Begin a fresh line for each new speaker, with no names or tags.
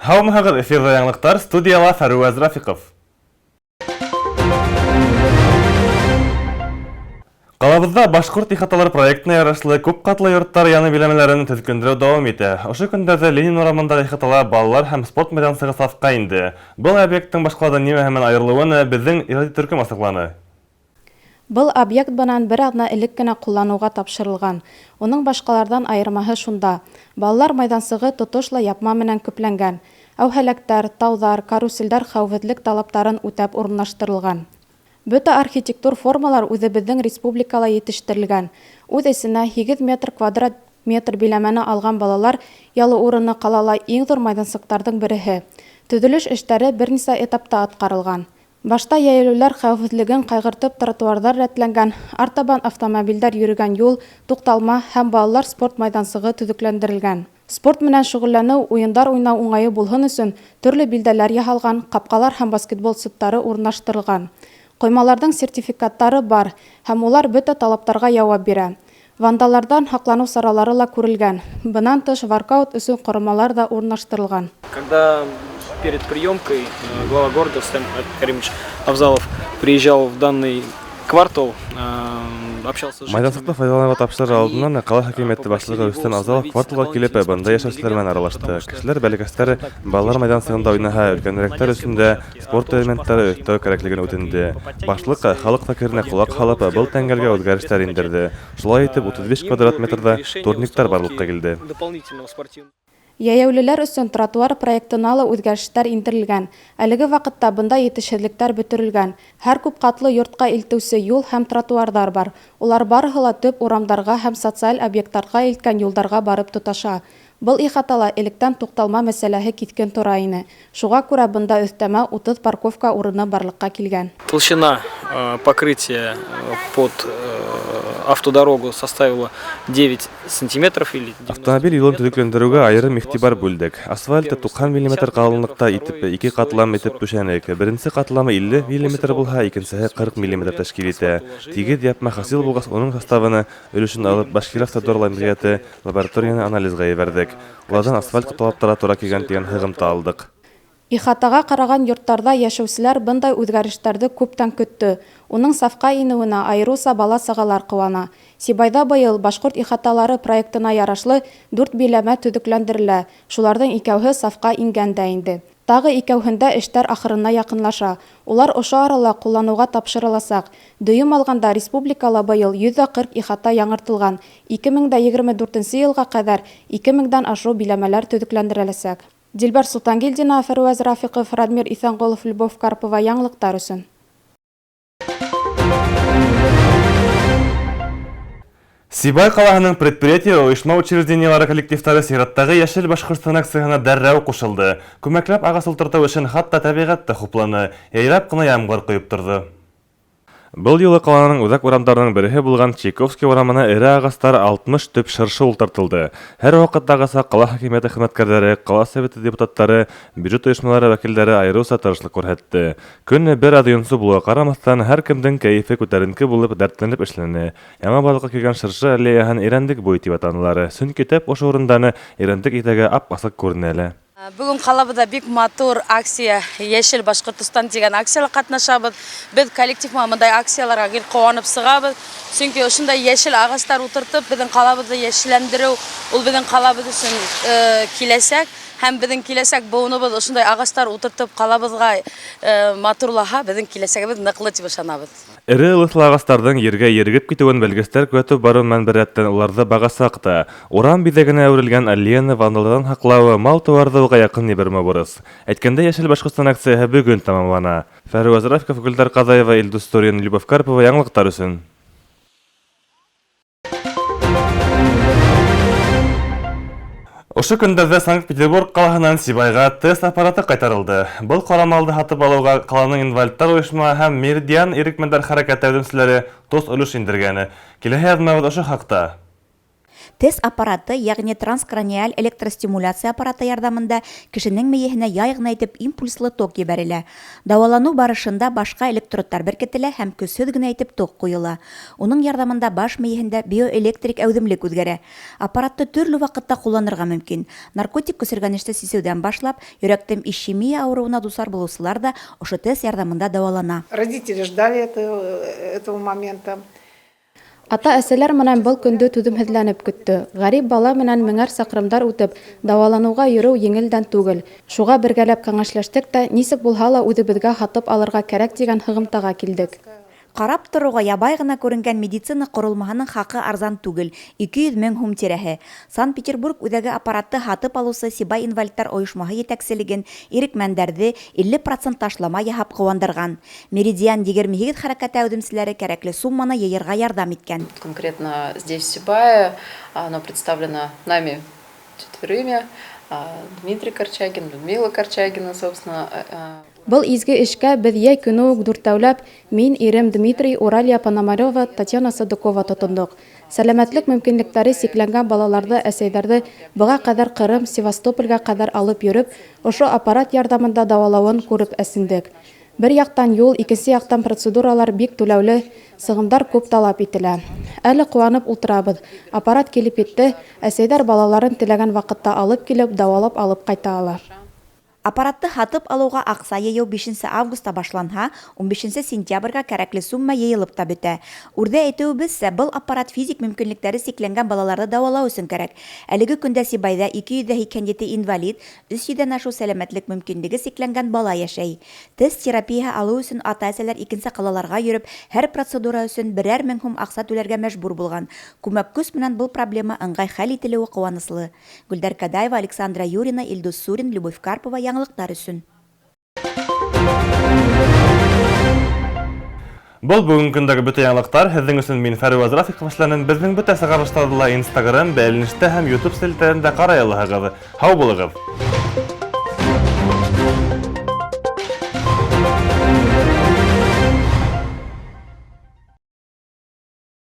Һаумыһығыҙ, эфирҙа яңылыҡтар, студияла Фәруәз Рафиҡов. Ҡалабыҙҙа Башҡорт ихаталары проектына ярашлы күп ҡатлы йорттар яны биләмәләрен төҙөкләндереү дауам итә. Ошо көндәрҙә Ленин урамындағы ихатала балалар һәм спорт майҙансығы сафҡа инде. Был объекттың башҡаларҙан нимәһе менән айырылыуын беҙҙең ижади төркөм асыҡланы.
Был объект бынан бер аҙна элек кенә ҡулланыуға тапшырылған. Уның башҡаларҙан айырмаһы шунда: балалар майҙансығы тотошлай япма менән көпләнгән. Әүһәләктәр, тауҙар, каруселдәр хәүефһеҙлек талаптарын үтәп урынлаштырылған. Бөтә архитектур формалар үҙебеҙҙең республикала етештерелгән. Үҙ эсенә 8 метр квадрат метр биләмәне алған балалар ялы урыны ҡалала иң ҙур майҙансыҡтарҙың береһе. Төҙөлөш эштәре бер нисә этапта атҡарылған. Башта йәйәүлеләр хәүефһеҙлеген ҡайғыртып тротуарҙар рәтләнгән, артабан автомобилдәр йөрөгән юл, туҡталма һәм балалар спорт майҙансығы төҙөкләндерелгән. Спорт менән шөғөлләнеү, уйындар уйнау уңайы булһын өсөн төрлө билдәләр яһалған, ҡапҡалар һәм баскетбол сыттары урынлаштырылған. Ҡоймаларҙың сертификаттары бар һәм улар бөтә талаптарға яуап бирә. Вандаларҙан һаҡланыу саралары ла күрелгән. Бынан тыш, воркаут өсөн ҡоромалар ҙа урынлаштырылған.
Когда перед приемкой глава города Рустам Каримович Абзалов приезжал в данный квартал, общался с жителями.
Майҙансыҡты файҙаланыуға тапшырыр алдынан ҡала хакимиәте башлығы Рөстәм Абзалов кварталға килеп, бында йәшәүселәр менән аралашты. Кешеләр бәләкәстәр балалар майҙансығында уйнаһа, өлкәнерәктәр өсөн дә спорт элементтары өҫтәү кәрәклеген үтенде. Башлыҡ халыҡ фекеренә ҡолаҡ һалып, был тәңгәлгә үҙгәрештәр индерҙе. Шулай итеп, 35 квадрат метрҙа турниктар барлыҡҡа килде.
Дополнительного спортивного.
Йәйәүлеләр өсөн тротуар проектына ла үҙгәрештәр индерелгән. Әлеге ваҡытта бында етешһеҙлектәр бөтөрөлгән. Һәр күп ҡатлы йортҡа илтеүсе юл һәм тротуарҙар бар. Улар барыһы ла төп урамдарға һәм социаль объекттарға илткән юлдарға барып тоташа. Был ихатала электән туҡталма мәсьәләһе киҫкен тора ине. Шуға күрә бында өҫтәмә 30 парковка урыны барлыҡҡа килгән.
Толщина покрытия под автодорогу составила 9 сантиметров или 90
Автомобиль юлын
метров.
төҙөкләндереүгә айырым иғтибар бүлдек. Асфальт 90 миллиметр ҡалынлыҡта итеп ике ҡатлам итеп түшәнек. Беренсе ҡатламы 50 миллиметр булһа, икенсеһе 40 миллиметр тәшкил итә. Тигеҙ япма хасил булғас, уның составына өлөшөн алып Башкир-Автодор йәмғиәте лабораторияны анализға ебәрҙек. Уларҙан асфальт талаптарға тура килгән тигән һығымта алдыҡ.
Ихатаға ҡараған йорттарҙа йәшәүселәр бындай үҙгәрештәрҙе күптән көттө. Уның сафҡа инеүенә айырыуса бала-сағалар ҡыуана. Сибайҙа быйыл Башҡорт ихаталары проектына ярашлы 4 биләмә төҙөкләндерелә. Шуларҙың икәүһе сафҡа ингән дә инде. Тағы икәүһендә эштәр ахырына яҡынлаша. Улар ошо арала ҡулланыуға тапшырыласаҡ. Дөйөм алғанда республикала быйыл 140 ихата яңыртылған. 2024 йылға ҡәҙәр 2000-дән ашыу биләмәләр төҙөкләндереләсәк. Дилбәр Султангилдина, Фәруәз Рафиҡов, Радмир Иҫәнғолов, Любовь Карпова. Яңылыҡтар өсөн.
Сибай ҡалаһының предприятие, ойошма, учреждениелары коллективтары сираттағы Йәшел Башҡортостан акцияһына дәррәү ҡушылды. Күмәкләп ағас ултыртыу эшен хатта тәбиғәт тә хупланы, яйлап ҡына ямғыр ҡойоп торҙо. Был юлы ҡаланың үҙәк урамдарының береһе булған Чайковский урамына эре ағастар 60 төп шыршы ултыртылды. Һәр ваҡыттағыса ҡала хакимиәте хеҙмәткәрҙәре, ҡала советы депутаттары, бюджет ойошмалары вәкилдәре айырыуса тырышлыҡ күрһәтте. Көн бер аҙ йонсо булыуға ҡарамаҫтан, һәр кемдең кәйефе күтәренке булып, дәртләнеп эшләне. Яңы барлыҡҡа килгән шыршы аллеяһын Ирәндек буй тип атанылар. Сөнки тәп ошо урындан Ирәндек итәге ап-асыҡ күренә лә.
Бөгөн ҡалабыҙҙа бик матур акция Йәшел Башҡортостан тигән акцияла ҡатнашабыҙ. Беҙ коллектив менән бындай акцияларға гел ҡыуанып сығабыҙ. Сөнки ошондай йәшел ағастар ултыртып, беҙҙең ҡалабыҙҙы йәшелләндереү, ул беҙҙең ҡалабыҙ өсөн киләсәк һәм беҙҙең киләсәк быуыныбыҙ ошондай ағастар ултыртып ҡалабыҙға матурлаһа, беҙҙең киләсәгебеҙ ныҡлы тип ышанабыҙ.
Эре ылыҫлы ағастарҙың ергә ерегеп китеүен белгестәр күҙәтеп барыу менән бер рәттән уларҙы бағасаҡ та. Урам биҙәгенә әүерелгән аллеяны вандалдарҙан һаҡлау, мал-тыуарҙы уға яҡын ебәрмәү бурыс. Әйткәндәй, Йәшел Башҡортостан акцияһы бөгөн тамамлана. Фәруәз Рафиков, Гөлдар Ҡаҙаева, Илдус Турин, Любовь Карпова. Яңылыҡтар өсөн. Ошо көндәрҙә Санкт-Петербург ҡалаһынан Сибайға тест аппараты ҡайтарылды. Был ҡорамалды һатып алыуға ҡаланың инвалидтар ойошмаһы һәм Меридиан ирекмәндәр хәрәкәте әүҙемселәре тос өлөш индергәне. Киләһе яҙмабыҙ ошо хаҡта.
ТЭС аппараты, ягъни транскраниаль электростимуляция аппараты ярҙамында кешенең мейеһенә яй ғына итеп импульслы ток ебәрелә. Дауаланыу барышында башҡа электродтар беркетелә һәм көсһөҙ генә итеп ток ҡуйыла. Уның ярҙамында баш мейеһендә биоэлектрик әүҙемлек үҙгәрә. Аппаратты төрлө ваҡытта ҡулланырға мөмкин. Наркотик көсөргәнеште сисеүҙән башлап, йөрәктең ишемия ауырыуына дусар булыусылар ҙа ошо ТЭС ярҙамында дауалана.
Родители ждали этого момента.
Ата-әсәләр менән был көндө түҙемһеҙләнеп көттө. Ғәрип бала менән меңәр саҡрымдар үтеп, дауаланыуға йөрөү еңелдән түгел. Шуға бергәләп кәңәшләштек тә, нисек булһа ла үҙебеҙгә һатып алырға кәрәк тигән һығымтаға килдек.
Ҡарап тороуға ябай ғына күренгән медицина ҡоролмаһының хаҡы арзан түгел – 200 мең һум тирәһе. Санкт-Петербург үҙәге аппаратты һатып алыусы Сибай инвалидтар ойошмаһы етәкселеген, ирекмәндәрҙе 50% ташлама яһап ҡыуандырған. Меридиан 28 хәрәкәте әүҙемселәре кәрәкле сумманы йыйырға ярҙам иткән.
Конкретно здесь, в Сибае, оно представлено нами четверыми. Дмитрий Корчагин, Людмила Корчагина, собственно.
Был изге эшкә беҙ йәй көнө үк дүртәүләп мин, ирем Дмитрий, Уралия Пономарева, Татьяна Садыкова тотондоҡ. Сәләмәтлек мөмкинлектәре сикләнгән балаларҙы, әсәйҙәрҙе быға ҡәҙәр Ҡырым, Севастополгә ҡәҙәр алып йөрөп, ошо аппарат ярҙамында дауалауын күреп әсендек. Бер яҡтан юл, икенсе яҡтан процедуралар бик түләүле, сығымдар күп талап ителә. Әле ҡыуанып ултырабыҙ. Аппарат килеп етте, әсәйҙәр балаларын теләгән ваҡытта алып килеп, дауалап алып ҡайта ала.
Аппаратты һатып алыуға аҡса йыйыу 5 августа башланһа, 15 сентябргә кәрәкле сумма йыйылып та бөтә. Үрҙә әйтеүебеҙсә, был аппарат физик мөмкинлектәре сикләнгән балаларҙы дауалау өсөн кәрәк. Әлеге көндә Сибайҙа 287 инвалид, 300-дән ашыу сәләмәтлек мөмкинлеге сикләнгән бала йәшәй. ТЭС терапияһы алыу өсөн ата-әсәләр икенсе ҡалаларға йөрөп, һәр процедура өсөн берәр мең һум аҡса түләргә мәжбүр булған. Күмәк көс менән был проблема ыңғай хәл ителеүе ҡыуаныслы. Гөлдәр Кадаева, Александра Юрина, Илдус Сурин, Любовь Карпова яңылыҡтар өсөн.
Был бөгөнгө көндәге бөтә яңылыҡтар. Һеҙҙең өсөн мин Фәрүаз Рафиҡов эшләнем. Беҙҙең бөтә сығарылыштарҙы ла Instagram, бәйләнештә һәм YouTube селтәрендә ҡарай алаһығыҙ. Һау булығыҙ!